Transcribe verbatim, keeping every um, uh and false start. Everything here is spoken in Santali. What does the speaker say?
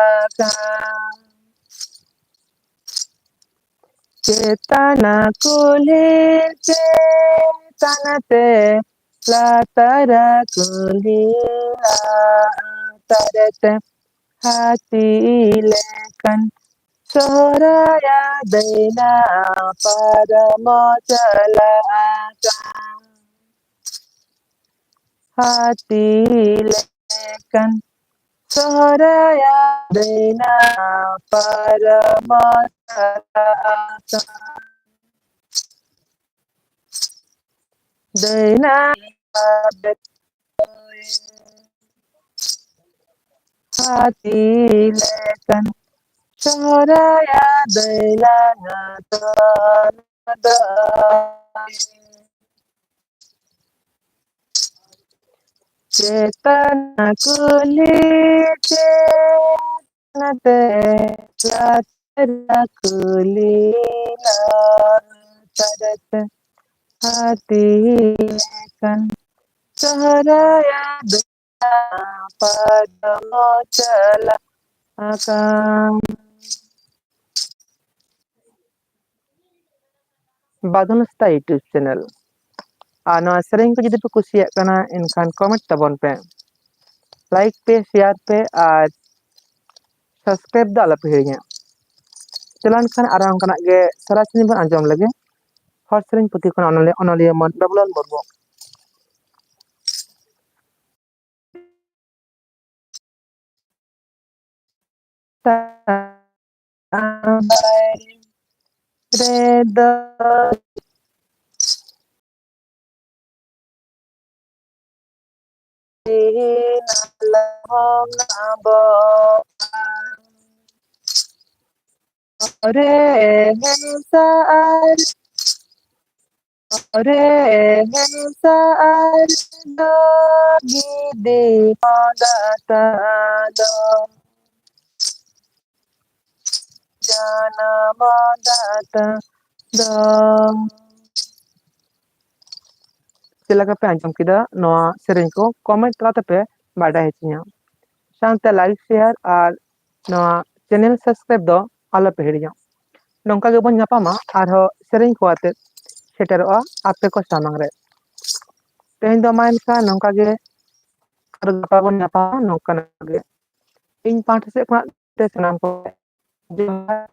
ᱟᱠᱟᱱ᱾ ᱪᱮᱛᱟᱱᱟ ᱠᱩᱞᱦᱤ ᱪᱮᱛᱟᱱ ᱛᱮ, ᱞᱟᱛᱟᱨᱟ ᱠᱩᱞᱦᱤ ᱞᱟᱛᱟᱨ ᱛᱮ, ᱦᱟᱹᱛᱤ ᱞᱮᱠᱟᱱ ᱥᱚᱦᱨᱟᱭᱟ ᱫᱟᱹᱭᱱᱟ ᱯᱟᱨᱚᱢ ᱪᱟᱞᱟᱜ ᱠᱟᱱ᱾ ᱦᱟᱹᱛᱤ ᱞᱮᱠᱟᱱ ᱥᱚᱦᱨᱟᱭᱟ ᱫᱟᱹᱭᱱᱟ ᱯᱟᱨᱚᱢ ᱪᱟᱞᱟᱜ ᱠᱟᱱ᱾ ᱫᱟᱹᱭᱱᱟ ᱦᱟᱹᱛᱤ ᱞᱮᱠᱟᱱ ᱥᱚᱦᱨᱟᱭᱟ ᱫᱟᱹᱭᱱᱟ ᱫᱚ᱾ ᱪᱮᱛᱟᱱ ᱠᱩᱞᱦᱤ ᱪᱮᱛᱟᱱ ᱛᱮ, ᱞᱟᱛᱟᱨ ᱠᱩᱞᱦᱤ ᱞᱟᱛᱟᱨ ᱛᱮ, ᱦᱟᱹᱛᱤ ᱞᱮᱠᱟᱱ ᱥᱚᱦᱨᱟᱭᱟ ᱫᱟᱹᱭᱱᱟ ᱯᱟᱨᱚᱢ ᱪᱟᱞᱟᱜ ᱠᱟᱱ᱾ ᱵᱟᱫᱚᱱ ᱦᱟᱸᱥᱫᱟ YouTube channel᱾ ᱟᱨ ᱱᱚᱣᱟ ᱥᱮᱨᱮᱧ ᱠᱚ ᱡᱩᱫᱤ ᱯᱮ ᱠᱩᱥᱤᱭᱟᱜ ᱠᱟᱱᱟ, ᱮᱱᱠᱷᱟᱱ comment ᱛᱟᱵᱚᱱ ᱯᱮ, like ᱯᱮ, share ᱯᱮ ᱟᱨ subscribe ᱫᱚ ᱟᱞᱚᱯᱮ ᱦᱤᱲᱤᱧᱟ᱾ ᱪᱚᱞᱚ ᱮᱱᱠᱷᱟᱱ ᱟᱨᱚ ᱚᱱᱠᱟᱱᱟᱜ ᱜᱮ ᱥᱟᱨᱟ ᱥᱮᱨᱮᱧ ᱵᱚᱱ ᱟᱸᱡᱚᱢ ᱞᱮᱜᱮ᱾ ᱦᱚᱲ ᱥᱮᱨᱮᱧ ᱯᱩᱛᱷᱤ ᱠᱷᱚᱱ ᱚᱱᱚᱞᱤᱭᱟᱹ, ᱚᱱᱚᱞᱤᱭᱟᱹ ᱢᱟᱹᱱ ᱵᱟᱵᱩᱞᱟᱞ ᱢᱩᱨᱢᱩ᱾ ᱨᱮᱫᱚ ᱨᱮ ᱢᱮᱥᱟ ᱟᱨ ᱨᱮ ᱢᱮᱥᱟ ᱟᱨ ᱫᱚ ᱜᱤᱫᱤ ᱢᱚᱫᱟᱛᱟ ᱫᱚ ᱡᱟᱱᱟᱢ ᱫᱟᱛᱟ ᱫᱚ᱾ ᱪᱮᱫ ᱞᱮᱠᱟ ᱯᱮ ᱟᱸᱡᱚᱢ ᱠᱮᱫᱟ ᱱᱚᱣᱟ ᱥᱮᱨᱮᱧ ᱠᱚ, comment ᱛᱟᱞᱟ ᱛᱮᱯᱮ ᱵᱟᱰᱟᱭ ᱦᱚᱪᱚᱧᱟ᱾ ᱥᱟᱶᱛᱮ like, share ᱟᱨ ᱱᱚᱣᱟ channel subscribe ᱫᱚ ᱟᱞᱚᱯᱮ ᱦᱤᱲᱤᱧᱟ᱾ ᱱᱚᱝᱠᱟ ᱜᱮᱵᱚᱱ ᱧᱟᱯᱟᱢᱟ ᱟᱨᱦᱚᱸ ᱥᱮᱨᱮᱧ ᱠᱚ ᱟᱛᱮ ᱥᱮᱴᱮᱨᱚᱜᱼᱟ ᱟᱯᱮ ᱠᱚ ᱥᱟᱢᱟᱝ ᱨᱮ᱾ ᱛᱮᱦᱮᱧ ᱫᱚ ᱢᱟ ᱮᱱᱠᱷᱟᱱ ᱱᱚᱝᱠᱟ ᱜᱮ, ᱟᱨ ᱜᱟᱯᱟ ᱵᱚᱱ ᱧᱟᱯᱟᱢᱟ ᱱᱚᱝᱠᱟᱱᱟᱜ ᱜᱮ᱾ ᱤᱧ ᱯᱟᱦᱴᱟ ᱥᱮᱫ ᱠᱷᱚᱱᱟᱜ ᱥᱟᱱᱟᱢ ᱠᱚ ᱡᱚᱦᱟᱨ᱾